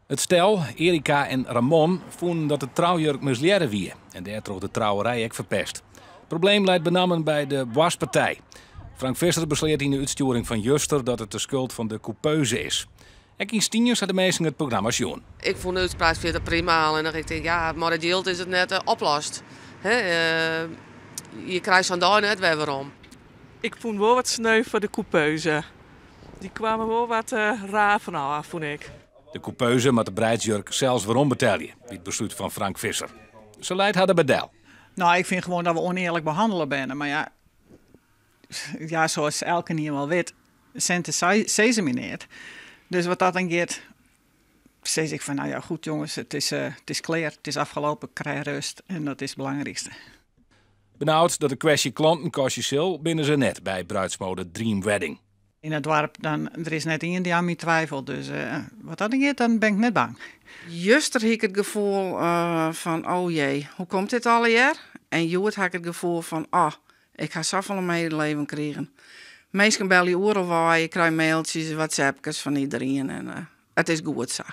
It stel, Erika en Ramon, fûnen dat de troujurk mislearre wie en dêrtroch de trouwerij ek ferpest. Probleem leit benammen by de boarstpartij. Frank Visser besleat yn de útstjoering fan juster dat it de skuld fan de kûpeuze is. Ek yn Stiens ha de minsken it programma sjoen. Ik fûn de útspraak fierder prima, allinnich ik tink ja, mei dat jild is it net eh, oplost. Hè, eh, je krijst sa'n dei net wer werom. Ik fûn wol wat sneu foar de kûpeuze. Dy kaam wol wat uh, raar fanôf, fûn ik. De kûpeuze moat de breidsjurk sels werombetelje, by it beslút fan Frank Visser. Se leit har derby del. Nou, ik fyn gewoan dat we ûnearlik behannele binne. Mar ja, ja sa as elkenien wol wit, sinten sizze my neat. Dus wat dat dan giet, sis ik fan, nou ja, goed jonges, it is klear, it is afgelopen, ik krij rêst en dat is it belangrykste. Benaud dat de kwestje klanten kostje sil, binne se net by bruidsmode Dream Wedding. Yn it doarp, dan, der is net ien dy't oan my twivelet, dus wat dat dan giet, dan bin ik net bang. Juster hie ik it gefoel fan, oh jee, hoe komt dit allegear? En hjoed ha ik it gefoel fan, oh, ik ha safolle medeleven krigen. Minsken belje oeral wei, ik krij mailtsjes, whatsappkes fan iderien en it is goed sa.